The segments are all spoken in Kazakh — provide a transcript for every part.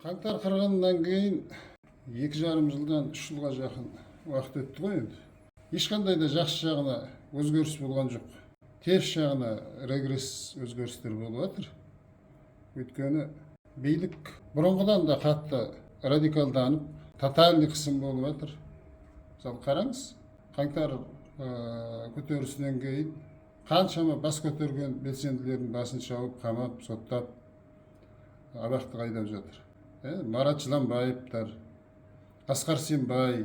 Қаңтар қырғынынан кейін 2,5 жылдан 3 жылға жақын уақыт өтті ғой енді. Ешқандай да жақсы жағына өзгеріс болған жоқ. Теріс жағына регресс өзгерістер болып жатыр. Өйткені билік бұрынғыдан да қатты радикалданып, тотальный қысым болып жатыр. Мысалы қараңыз, қаңтар көтерілісінен кейін қаншама бас көтерген белсенділердің басын шауып, қамап, соттап, абақтыға айдап жатыр. Марат Жыланбаевтар, Асқар Сембай,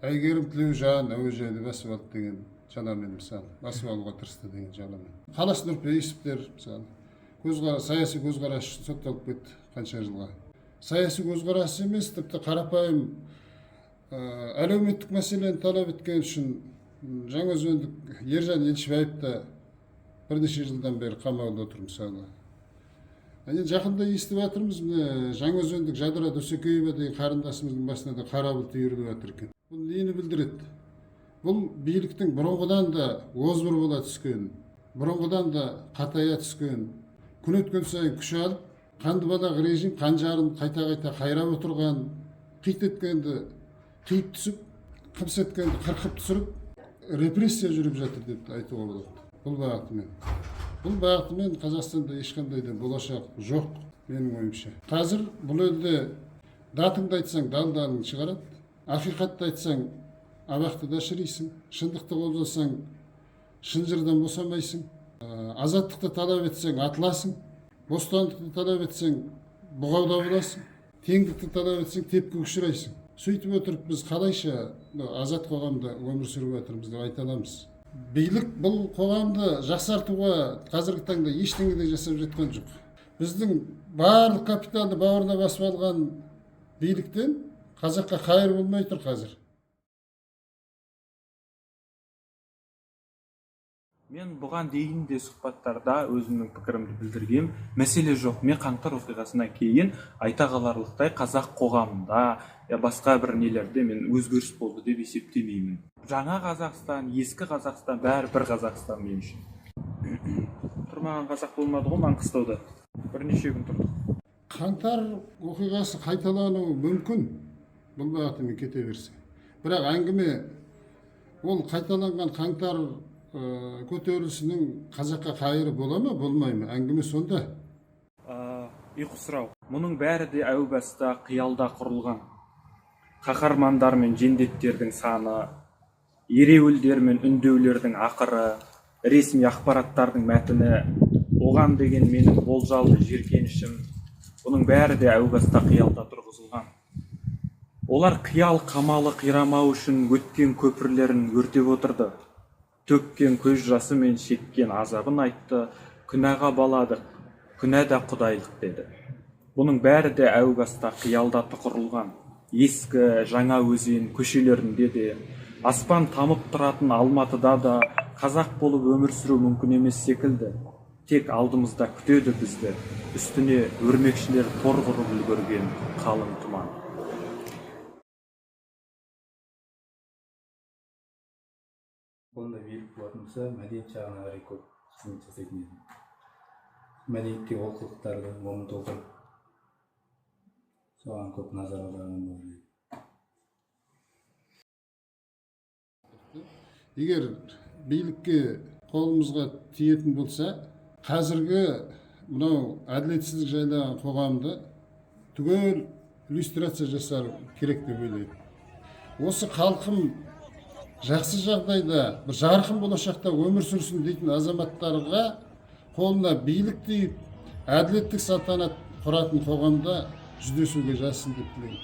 Әйгерім Тілеужан әуежайды басып алды деген жаламен, мысалы, басып алуға тырысты деген жаламен. Қалас Нұрпейісовтер, мысалы, саяси көзқарас үшін сотталып кетті қанша жылға. Саяси көзқарасы емес, тіпті қарапайым әлеуметтік мәселені талап еткен үшін жаңаөзендік Ержан Елшібаев та бірнеше жылдан бері қамауда отыр, мысалы. Әне жақында естіп жатырмыз, міне жаңаөзендік Жадыра Досекеева деген қарындасымыздың басына да қара бұлт үйіріліп жатыр екен. Бұл нені білдіреді? Бұл биліктің бұрынғыдан да озбыр бола түскен, бұрынғыдан да қатая түскен, күн өткен сайын күш алып, қанды балақ режим қанжарын қайта-қайта қайрап отырған, қит еткенді қиып түсіп, қыпс еткенді қырқып түсіріп, репрессия жүріп жатыр деп айтуға болады. Бұл бағытымен. Бұл бағытымен Қазақстанда ешқандай да болашақ жоқ, менің ойымша. Қазір бұл елде датыңды айтсаң, далдалың шығарады, ақиқатты айтсаң, абақтыда шірисің, шындықты қолдасаң, шынжырдан босамайсың, азаттықты талап етсең, атыласың, бостандықты талап етсең, бұғауда боласың, теңдікті талап етсең, тепкіге ұшырайсың. Сөйтіп отырып біз қалайша азат қоғамда өмір сүріп жатырмыз деп айта аламыз? Билік бұл қоғамды жақсартуға қазіргі таңда ештеңе де жасап жатқан жоқ. Біздің барлық капиталды бауырына басып алған биліктен қазаққа қайыр болмай тұр қазір. Мен бұған дейін де сұхбаттарда өзімнің пікірімді білдіргем, мәселе жоқ. Мен қаңтар оқиғасынан кейін айта қаларлықтай қазақ қоғамында я басқа бір нелерде мен өзгеріс болды деп есептемеймін. Жаңа Қазақстан, ескі Қазақстан, бәрі бір Қазақстан мен үшін. Тұрмаған қазақ болмады ғой Маңғыстауда. Бірнеше күн тұрдық. Қаңтар оқиғасы қайталануы мүмкін, бұл бағытымен кете берсе. Бірақ әңгіме ол қайталанған қаңтар көтерілісінің қазаққа қайыры бола ма, болмай ма? Әңгіме сонда. Ұйқысырау. Мұның бәрі де әу баста қиялда құрылған. Қаһармандар мен жендеттердің саны, ереуілдер мен үндеулердің ақыры, ресми ақпараттардың мәтіні, оған деген менің болжалды жеркенішім, бұның бәрі де әу баста қиялда тұрғызылған. Олар қиял қамалы қирамау үшін өткен көпірлерін өртеп отырды. Төккен көз жасы мен шеккен азабын айтты, күнәға баладық, күнә да құдайлық деді. Бұның бәрі де әу баста қиялда тұқырылған. Ескі, жаңа өзен көшелерінде де, аспан тамып тұратын Алматыда да қазақ болып өмір сүру мүмкін емес секілді. Тек алдымызда күтеді бізді, үстіне өрмекшілер тор құрып үлгерген қалың тұман. Қолында билік болатын болса, мәдениет жағына қарай көп қызмет жасайтын едім. Мәдениеттегі олқылықтарды орнын толтырып, соған көп назар аударған болар едім. Егер билікке қолымызға тиетін болса, қазіргі мынау әділетсіздік жайлаған қоғамды түгел иллюстрация жасар керек деп ойлаймын. Осы халқым жақсы жағдайда, бір жарқын болашақта өмір сүрсін дейтін азаматтарға қолына билік тиіп, әділеттік салтанат құратын қоғамда жүздесуге жазсын деп тілеймін.